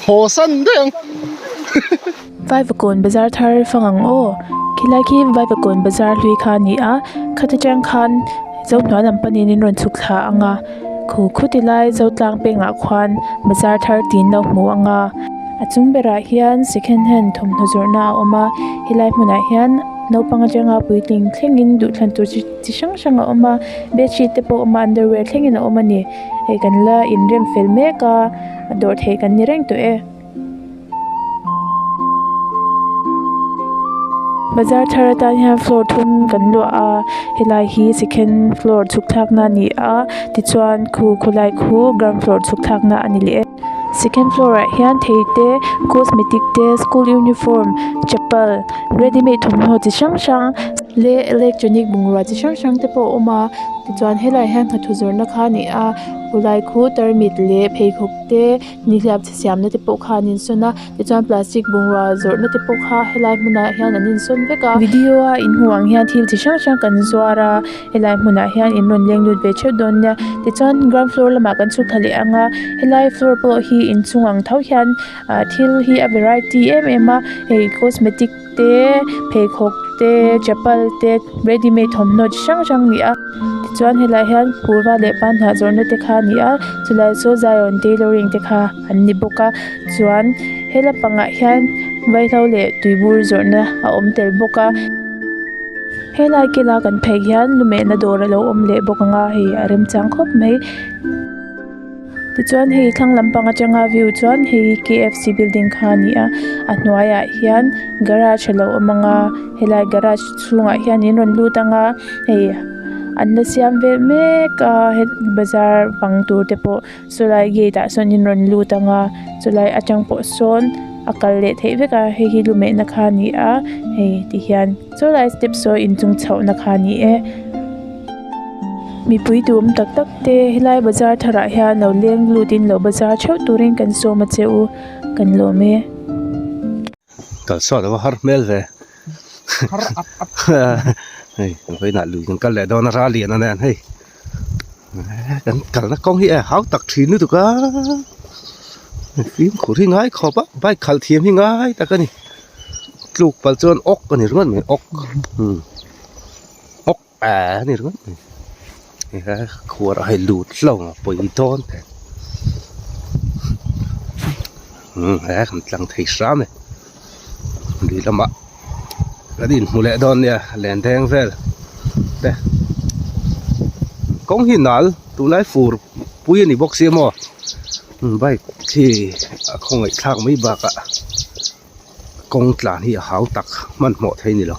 Haw san daih ang. Vaivakawn bazar thar fang ang aw. Khilai khi Vaivakawn bazar hlui kha a ni a, khata tang khan Zohnuai lam panin in rawn chhuk thla ang a, khu khu ti lai Zotlang pengah khuan bazar thar tiin lo hmu ang a. A chung berah hian second hand thawmhnaw zawrhna a awm a, helai hmunah hian naupang atanga puitling thlengin duhthlan tur chi chi hrang hrang a awm a, bedsheet te pawh a awm a underwear thlengin a awm a ni. Hei kan la inrem fel mek a, dawr theih kan ni reng tawh e. Bazar thar atan hian floor thum kan luah a helai hi second floor chhuk thlakna a ni a tichuan khu khawlai khu ground floor chhuk thlakna a ni leh e second floor ah hian thei te cosmetic te school uniform chapal readymade thawmhnaw chi hrang hrang leh electronic bungrua chi hrang hrang te pawh a awm a tichuan helaiah hian nghathu zawrhna kha a ni a khulai khu tarmit leh pheikhawk te nihliap chhe siamna te pawh kha an insawn a tichuan plastic bungrua zawrhna te pawh kha helai hmunah hian an insawn vek a video a in hmuh ang hian thil chi hrang hrang kan zuar a helai hmunah hian in rawn leng lut ve theuh dawn nia tichuan ground floor lamah kan chhuk thla leh ang a helai floor pawh hi inchung ang tho hian ah thil hi a variety em em a hei cosmetic te pheikhawk te chapal te readymade thawmhnaw chi hrang hrang a ni a tichuan helaiah hian kurva leh pan hnah zawrhna te kha a ni a chulai chu zion tailoring te kha an ni bawk a chuan he lampangah hian vaihlo leh tuibur zawrhna a awm tel bawk a helai kila kan phei hian lu mehna dawr alo awm leh bawk ang a hei a remchang khawp mai. Tichuan hei thlang lampang atanga view chuan hei hi KFC building kha a ni a a hnuaiah hian garage alo awm ang a helai garage chhungah hian in rawn lut ang a hei an la siam vel mek a bazar bang tur te pawh sawlai gate ah sawn in rawn lut ang a chulai atang pawh sawn a kal leh theih vek a hei hi lu mehna kha a ni a hei tihian sawlai step saw inchung chhohna kha a ni e. Mipui duhawm tak tak te helai bazar tharah hian lo leng lutin lo bazar theuh turin kan sawm a che u kan lawm e. Kalsuat ava har hmel ve Har ap ap hei vawiinah lui kan kal leh dawn a ral lian a nen hei kan kalna kawng hi a hau tak thin lutuk a fimkhur hi ngai khawp a bike khalh thiam hi ngai tak a ni tluk palh chuan awk a ni ringawt mai awk awk. A ni ringawt mai he khuar a hei lut hlauh ang a pawi dawn teh umm he kan tlang thei hram e lui lamah kan inhmu leh dawn nia len deng vel te kawng hi nal tunlai fur pui a ni bawk sia maw bike khi a khawngaih thlak mai bakah. Kawng tlan hi a hau tak hmanhmawh thei ni lo.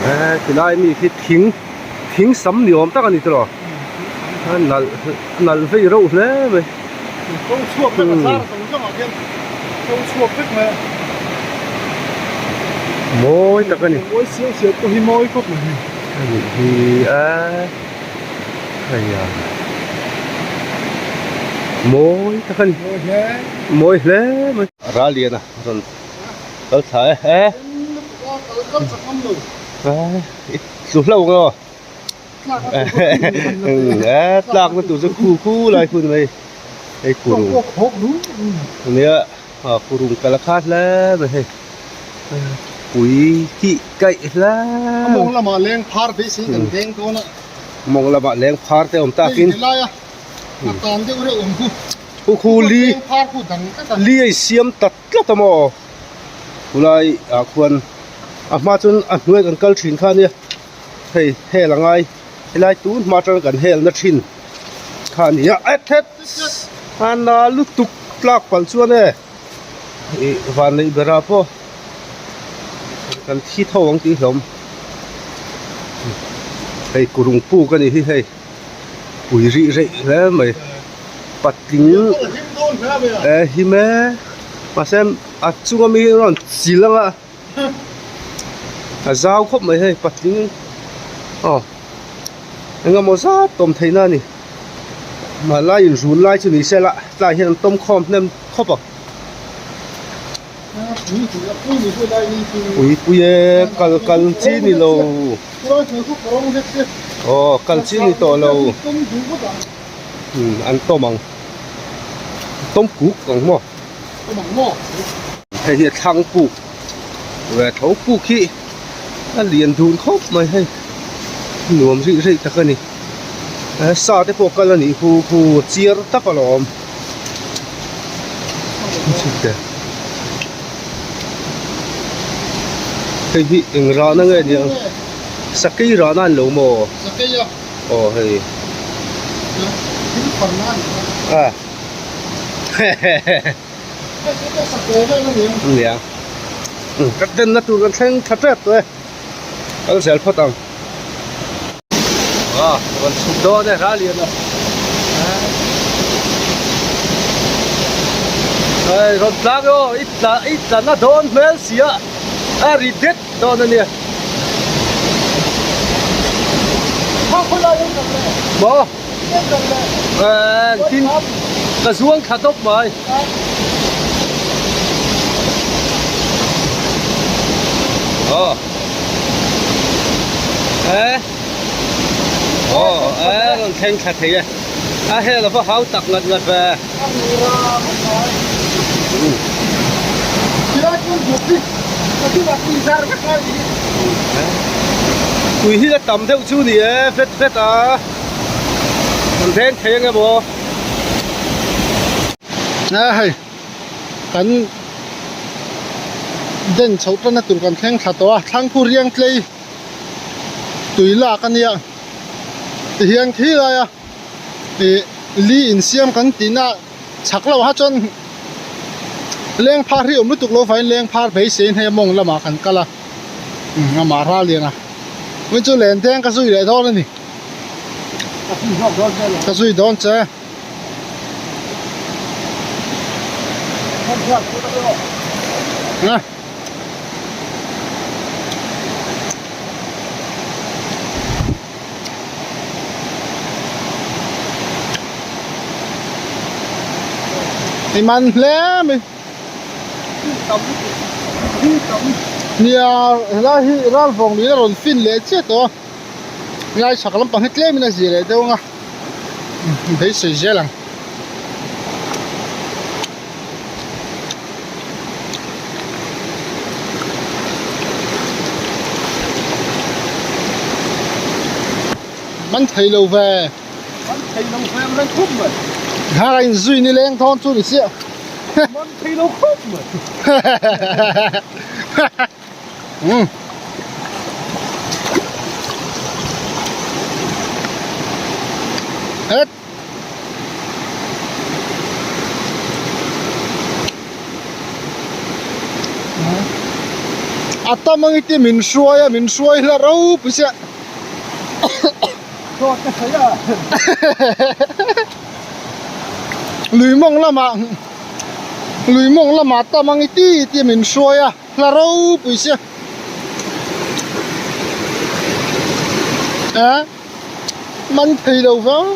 He tilai mi khi thing thing sam ni awm tak a ni tiraw? A nalh nalh vei reuh hle mai. Ko chhuak vek a zar zawng zawng ah khian ko chhuak vek mai a. Mawi tak a ni. Mawi siau siau pawh hi mawi khawp mai hei. A nih hi a hei a mawi tak a ni. Mawi hle. Mawi hle mai. Ral lian a rawn kal thla e he. I tlu hlauh ang aw. E tlak na tur chu khu khu lai khu ni mai. Hei kurung. Nia kurung kal a khat hle mai hei. Pui tih kaih hle. A mawng lamah leng phar beisei kan veng dawn a. Mawng lamah leng phar te awm takin. Hei helai a a tan deuh reuh awm khu. Pu khu li li a insiam ta tlat a maw khulai ah khuan a hma chuan a hnuai kan kal thin kha ania hei hel a ngai helai tun hma atanga kan hel na thin kha a ni a et het a na lutuk tlak palh chuan e ih van neih berah pawh kan thi tho ang tih hlawm hei kurung puk a nih hi hei. Pui rih reih hle mai patling eh him e mahse a chunga mi hi an rawn chil ang a a zau khawp mai hei patling aw eng emaw zat tawm theihna a ni hmanlai inrun lai chu ni se la tlai hian an tawm khawm hnem khawp ang. Pui pui e kal kal chi ni lo. Aw kal chi ni tawh lo. Umm an tawm ang. Tawm kuk ang maw? Tawm ang maw? Hei hi a thlang puk ve tho puk hi a lian dun khawp mai hei nuam rih rih tak a ni. Sa te pawh kal a nih hu hu chiar tak alawm. Hei hi eng rahna nge ni ang sakei rahna a ni lo maw? Sakei a. Aw hei. Thil pharna a ni a. Nia. Ka denna tur kan thleng tha tep tawh e. Kal zel phawt ang. Ah, rawn chhuk dawn e Ralian a. Hei rawn tlang e aw, i tla i tla na dawn hmel si a, a ri det dawn a nia. Maw? Tin ka zuang thla tawp mai. Aw. Eh. Aw, eh rawn thleng thla thei e. A hel a va hau tak ngat ngat ve. Tui hi a tam deuh chu ni e, vet vet a. Kan veng thei ang emaw. A hei kan den chhoh tana tur kan thleng thla tawh a thlangphu riang tlei tui lak a nia tihian khi laia ih li insiam kan tihna chhak loh ah chuan leng phar hi awm lutuk lo vangin leng phar beiseiin hei a mawng lamah kan kal a amah ral lian a hmun chu len deng ka zui leh dawn a ni ka zui dawn che. I man hle mai nia helai hi ralvawng lui a rawn fin leh chiah tawh a helai chhak lampang hi tlem in a zir leh deuh ang a beisei zel ang. Man thei lo ve. Man thei lo ve ang reng khawp mai. Hang a inzui ni leng thawn chu ni chiah. Man thei lo khawp mai. Um. Het. A tam ang iti min hruai a min hruai hla ropui sia. Lui mawng lamah lui mawng lamah tam ang iti iti min hruai a hla ropui sia. A man thei lo vang.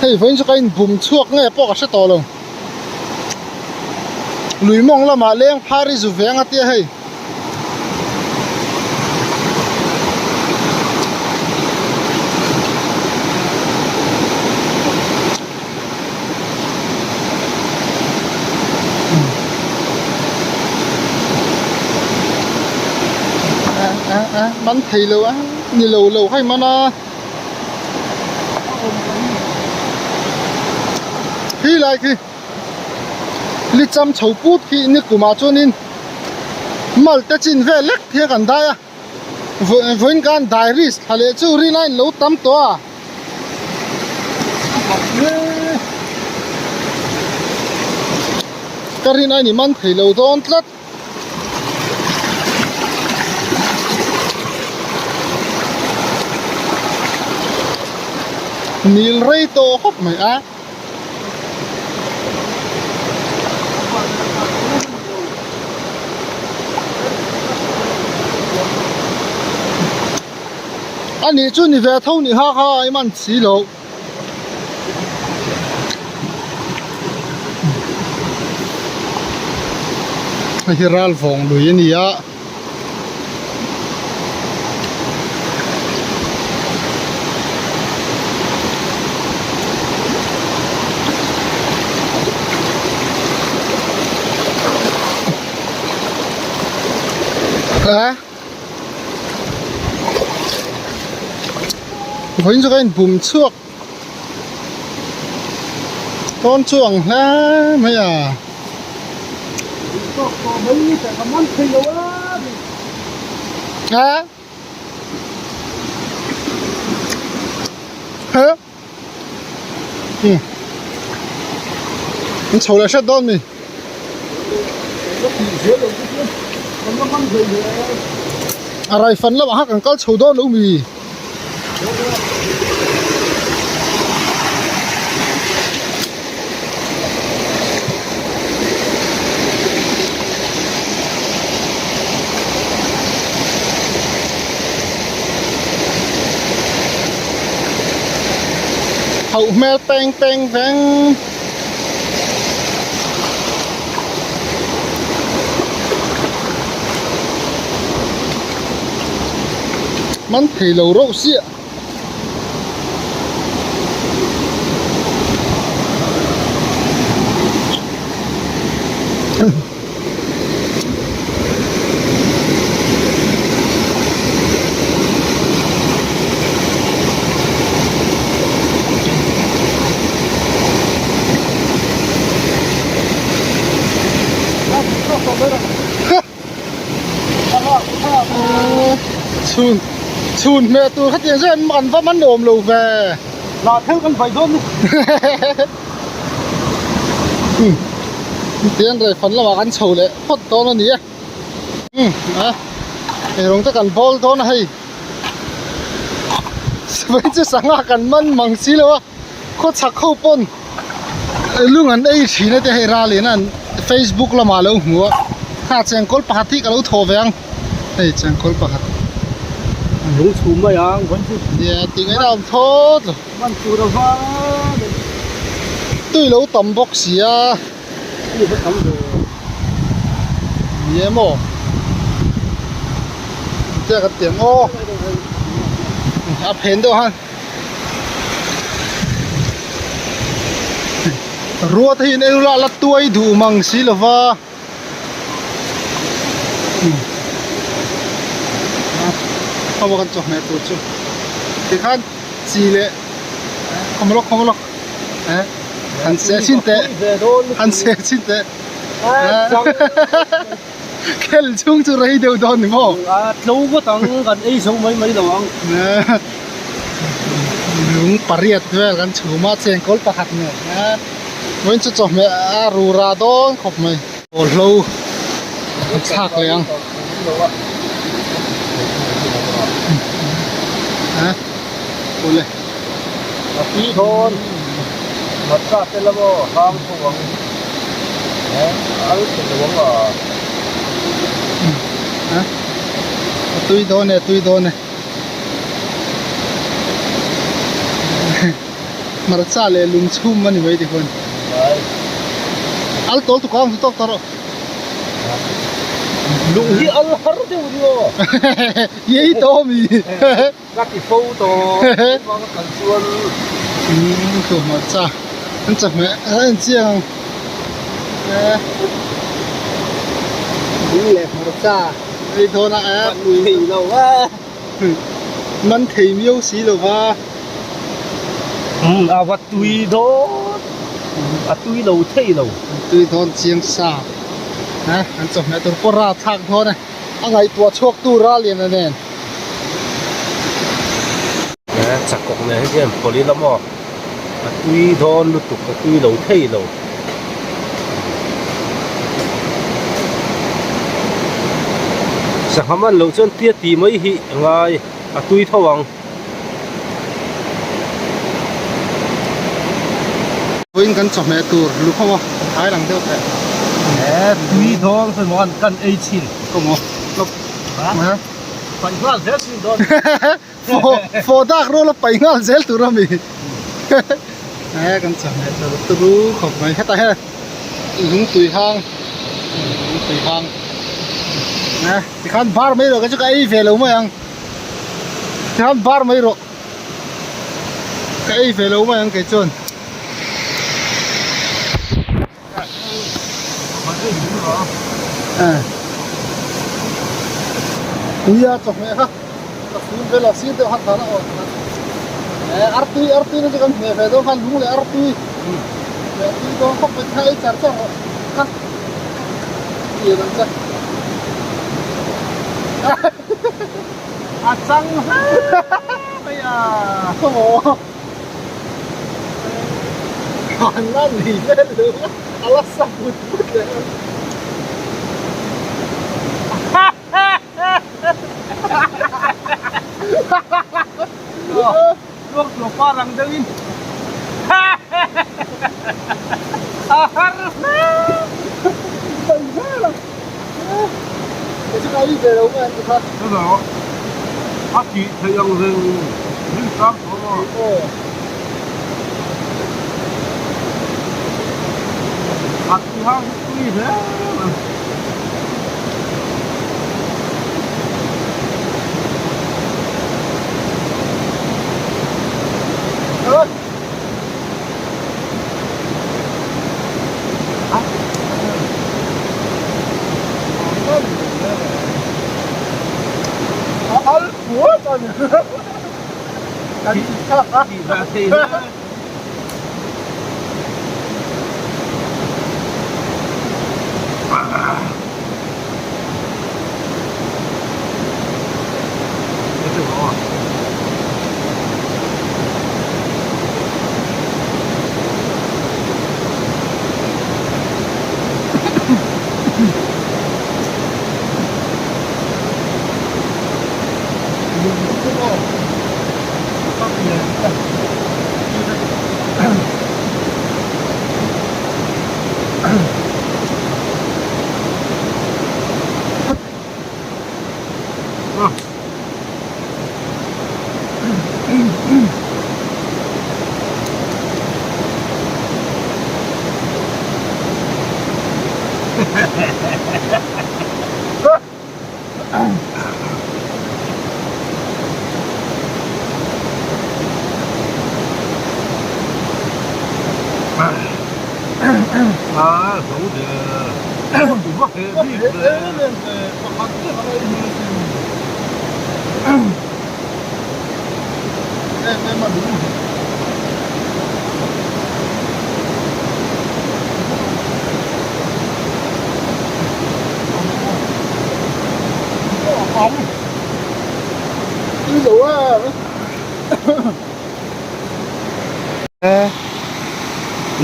Hei vawiin chu ka inbum chhuak nge pawh ka hre tawh lo. Lui mawng lamah leng phar i zu veng a tia hei. Man thei lo a ni lo lo hai man a khi lai khi li cham chho put khi ni kumah chuanin mal te chin vel lek hi kan dai a vawiin khan dairies thla leh chu rin a in lo tam tawh a. Ka rin a in man thei lo dawn tlat. Nil rei tawh khawp mai a. A nih chu ni ve tho ni ha kha a iman si lo. Hei hi ral vawng lui a ni a. A vawiin chu ka inbum chhuak tawn chu ang hle mai a. A he um an chho leh hret dawn mi. A raifan lamah kha kan kal chho dawn lo mi. Hauh hmel peng peng veng. Man thei lo reuh siah. Chhun chhun hmeh tur khatiang chuan an va man awm lo ve. Lah thel kan vai dawn ni. Tian rei fan lamah kan chho leh phawt dawn a ni e. Um a eirawng te kan bawl dawn a hei. Sawi chu sangha kan man mang si lo a khaw chhak ho pawn lung an ei thin a te hei ral in an facebook lamah alo hmu a kha chengkawl pakhat hi ka lo thaw ve ang hei chengkawl pakhat lung chhum mai ang vawn chu nia tih ngaihna a awm thlawt lo man tur a vang tui lo tam bawk si a tui va tam ve ni em aw tia kan tiang aw a phen deuh han Ruat hi in en ula la tuai duh mang si lova a kan chawhmeh tur chu tikhan chi leh khawm lawk khawm lawk eh han seh chhin teh han seh chhin teh Khel chhung chu rei deuh dawn ni maw? A tlo ngawt ang, kan ei zo mai mai lo ang. Lung pariat vel kan chhum a, chengkawl pakhat nen a vawiin chu chawhmeh a ru ra dawn khawp mai. Bawlhlo an thlak leh ang. A awle. A tui dawn, matcha te la maw hang tho ang. Al thei lo ang a. A a tui dawn e a tui dawn e. Hmarcha leh lung chhum a ni mai tikhuan. Al tawl tukang chu tawk ta rawh. Lung hi al har deuh ni aw. Yei tawh mi. Ka ti fo tawh engvang a kal chuan. Umm chu hmarcha an chawhmeh a en chiang ang e lung leh hmarcha ei dawn a e man thei lo a man thei miau si lo va umm a va tui dawn a tui lo thei lo tui dawn chiang sa e an chawhmeh tur pawh rap thlak dawn e. A ngaihtuah chhuak tu Raliana nen. He chakawk nen hi hian pawlh ila maw a tui dawn lutuk a tui lo thei lo. Sangha man loh chuan tia tih mai hi a ngai a tui tho ang. Vawiin kan chawhmeh tur lukhawm a thai lang deuh teh. He tui dawn sawi maw kan ei chhin. Kawm aw lawk. Ha? Paih nghal zel chhin dawn. Fawh fawh dak rual a paih nghal zel tur a mi. He kan chawhmeh tur turu khawp mai hetah hian lungtui hang lungtui hang tikhan bar mai lo kha chu ka ei ve lo mai ang. Tikhan bar mai rawh ka ei ve lo mai ang kei chuan. Nia chawhmeh kha ka fun vel a sir deuh kha thar a awm kha eh artui artui na chu kan hmeh ve dawn khan lung leh artui leh tui dawn khawp mai kha ei char char rawh kha tih ang che a chang hle mai a khaw an la nei vel lo a la sa put put leh a. Luak tuah pa rang deuhin a har hle a tih theih ang reng rin tlang tawh maw. A tui hang hi tui hle mai.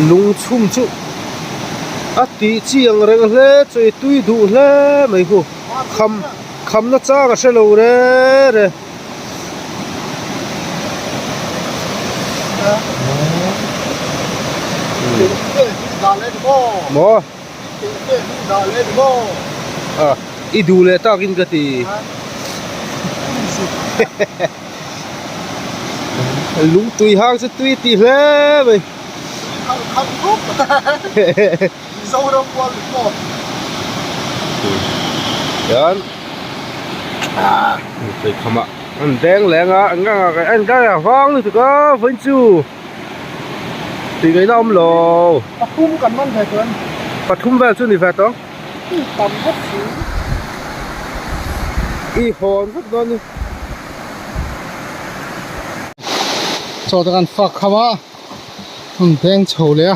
Lung chhum chu a tih chi ang reng hle chu i tui duh hle mai khu kham kham na chang a hre lo re re. Maw i duh leh takin ka ti. Lung tui hang chu tui tih hle mai. Chuan tui kham ah an beng leng a an an a vang lutuk a vawiin chu tui ngaihna awm lo. Pathum kan man ve tawh em? Pathum vel chu ni ve tawh. Tam bawk si. I hawn vek dawn ni. Chaw te kan fak kham a an beng chho leh a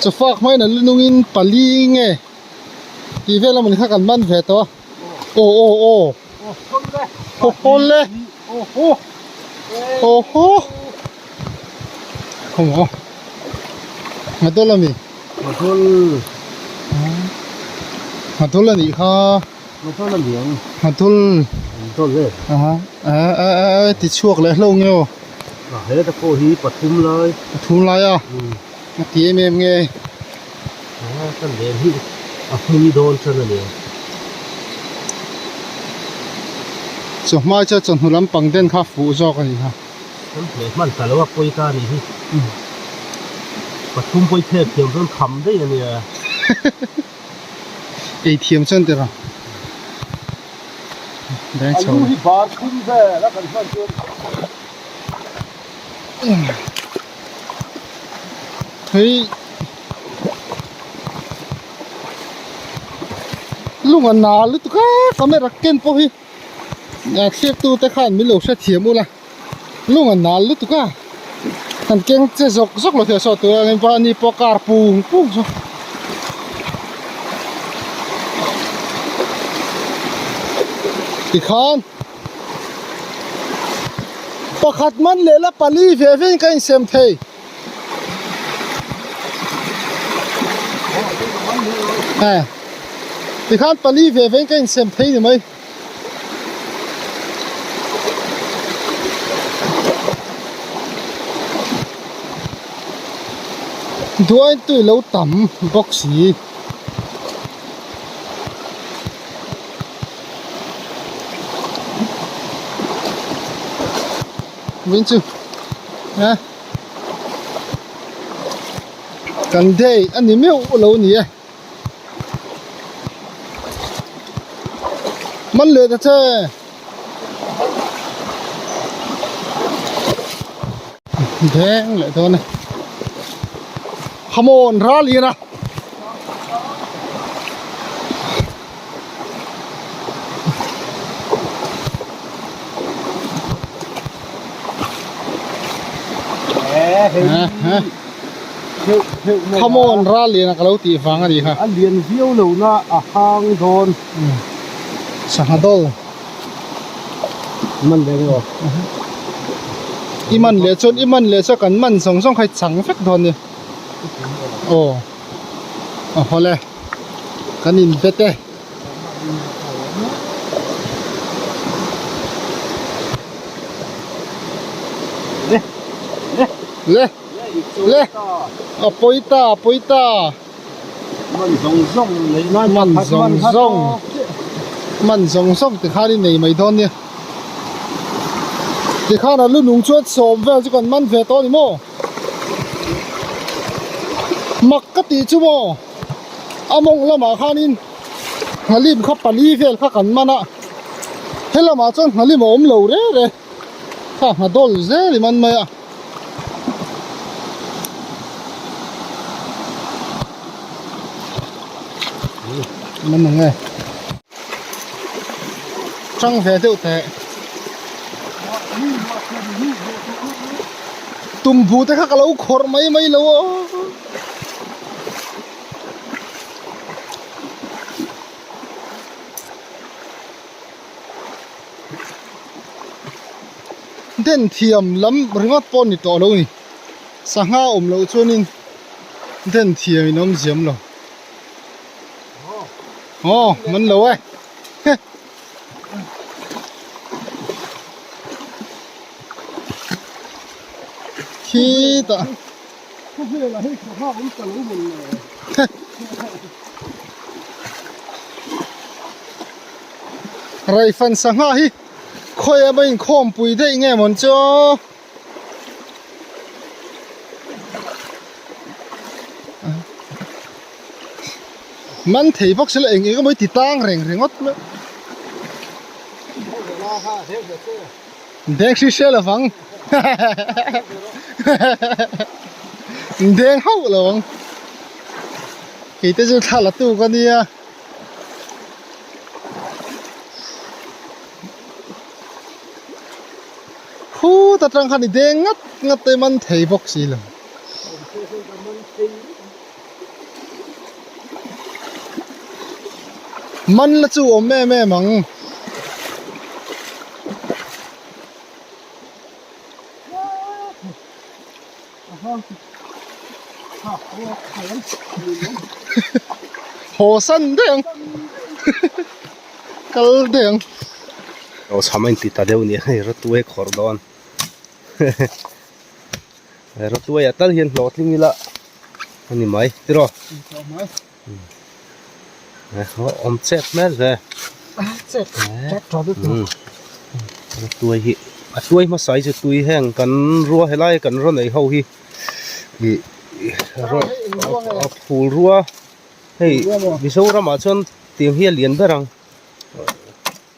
chaw fak hmain an la nungin pali nge tih vel emaw ni kha kan man ve tawh a aw aw aw aw haw le aw haw khaw maw ngadawl ami ngadawl ngadawl anih kha ngadawl a ni ang ngadawl ngadawl e aha a a a ti chhuak leh hlauh nge aw a heta pawh hi pathum lai pathum lai a a ti em em nge a kan len hi a hmun dawn tan a ni ang chawhma chu chawhnu lampang den kha fuh zawk a ni kha. Kan hleh hman ta lo a pawi ta a nih hi. Pathum pawi thep thiam chuan kham daih a nia. Ei thiam chuan tira. Deng chho. Alu hi bar thum vel a kan hman chuan. Hei. Lung a na lutuk a camera ken pawh hi a thlir tu te khan min lo hrethiam ula lung a na lutuk a kan keng che zawk zawk lo thei a saw tur a engpawh ani pawh car pung pung chu tikhan pakhat man leh la pali ve ve in ka insem thei. Eh tikhan pali ve ve in ka insem thei ni mai. Duain tui lo tam bawk si. Vin chu eh kan day a ni meuh lo ni e man leh ta che deng leh dawn e come on ral ira. Come on ral lian a ka lo tih vang a ni kha. A lian viau lo na a hang dawn. Sangha dawl. Man leh nge aw. I man leh chuan i man leh chuan kan man zawng zawng kha i chang vek dawn nia. Aw a haw le. Kan in bet e. Le le le le a pawi ta a pawi ta. Man zawng zawng nei nan man zawng zawng man zawng zawng tikhan i nei mai dawn nia. Tikhan a lu nung chuan sawm vel chu kan man ve tawh a ni maw? Mak ka tih chu maw a mawng lamah khanin nghalim kha pali vel kha kan man a he lamah chuan nghalim a awm lo reng reng kha ngha dawl zel i man mai a. Man ang e tang ve deuh teh. Tumbu te kha ka lo khawrh mai mai lo aw. Den thiam lam ringawt pawh ni tawh lo ni. Sangha awm loh chuanin den thiam in awm ziam lo. Aw man lo e. Khitah Khawvelah hei sangha awm ta lo mawn le. Raifan sangha hi khawi emaw inkhawmpui daih nge mawn chu aw. Man thei bawk sila eng eng emaw i ti tang reng ringawt mai. Deng hri hre lovang Deng hauh lovang Kei te chu thla la tu ka nia. Khut atang khan i deng ngat ngat te man thei bawk si lo. Man la chu awm em em ang. Haw san daih ang. Kal daih ang. Aw chham a inti ta deuh nia hei rawtuai khawrh dawn. Rawtuaiah tal hian hlawhtling ila a ni mai tiraw awm chet hmel ve rawtuai hi a tuai hmasa hi chu tui heng kan rua helai kan rawn ei ho hi ih phul rua hei Mizoramah chuan tiang hi a lian ber ang.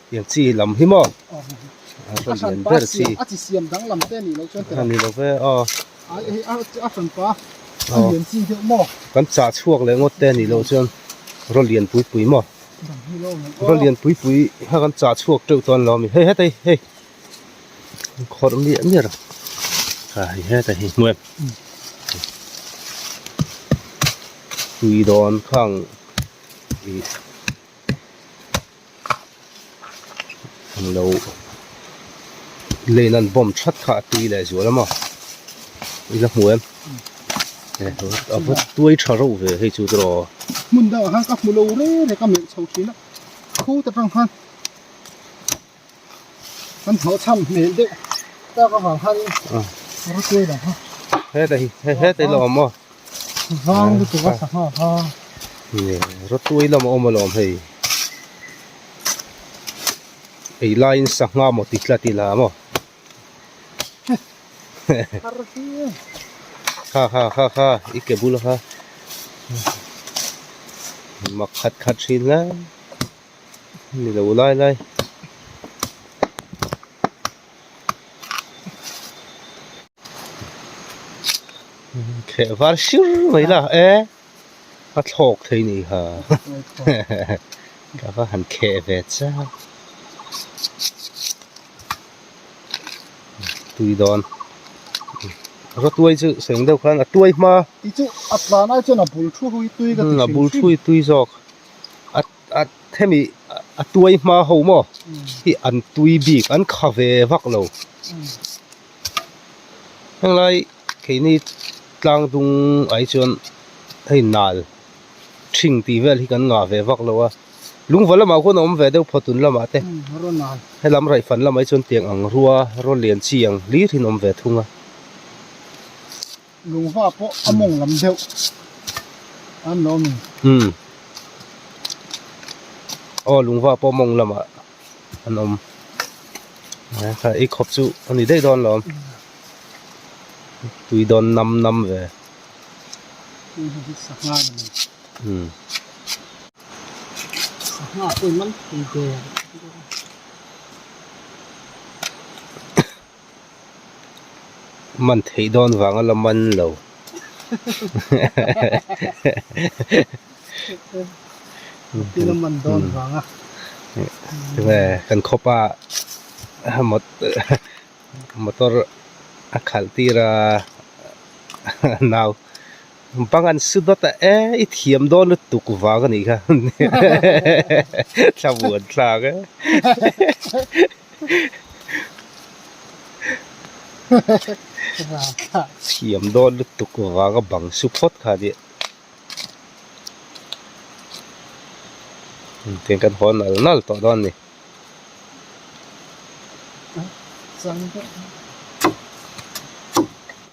Tiang chi lam hi maw? A hran pa siam a chi siam danglam te anih loh chuan A ni lo ve aw. A hran pa a lian chi deuh maw? Kan chah chhuak leh ngawt te anih loh chuan raw lian pui pui maw? Raw lian pui pui kha kan chah chhuak teuh tawh an lo a mi hei heta hi hei khawrh miah miah rawh a hei heta hi hmu em tui dawn khang ih Englo lane an bomb that kha a tui leh zual a maw i la hmu em a va tuai tha reuh ve hei chu tiraw. Hmun dangah khan ka hmu lo reng reng a melh chho thin a kho ta tang khan kan hnawh cham hmel deuh tak avang khan a va tuai lo a. Heta hi heta hi la awm maw. Vang lutuk a sangha kha. Nge rawtuai lam a awm alawm hei. Ei laiin sangha maw ti tlat ila maw. Kha kha kha kha i ke bul kha. Mak khat khat thin hle. Ni lo lai lai. Kheh var sir mai la e a thlawk thei ni kha ka va han kheh ve chak tui dawn rawtuai chu seng deuh khan a tuai hma ti chu a tlan ai chuan a bul thu hui tui ka ti a bul thu hi tui zawk a a hemi a tuai hma ho maw hi an tui bik an kha ve vak lo. Henglai keini tlang dung ai chuan hei nal thing tih vel hi kan ngah ve vak lo a lungva lamah khuan a awm ve deuh phawt tun lamah te helam raihfan lamah hi chuan tiang ang rua rawn lian chi ang hlir hi an awm ve thung a. Lungva pawh a mawng lam deuh an lo awm in. Umm aw lungva pawh a mawng lamah an awm kha ei khawp chu a ni daih dawn lo tui dawn nam nam ve umm. Man theih dawn vanga la man lo. Enge kan khawpa motor a khalh tir a nau bang an su dawt a e i thiam dawn lutuk vang a nih kha thla buan thlak e. Thiam dawn lutuk vanga bang su phawt kha nia. Tiang kan haw nal nal tawh dawn a ni.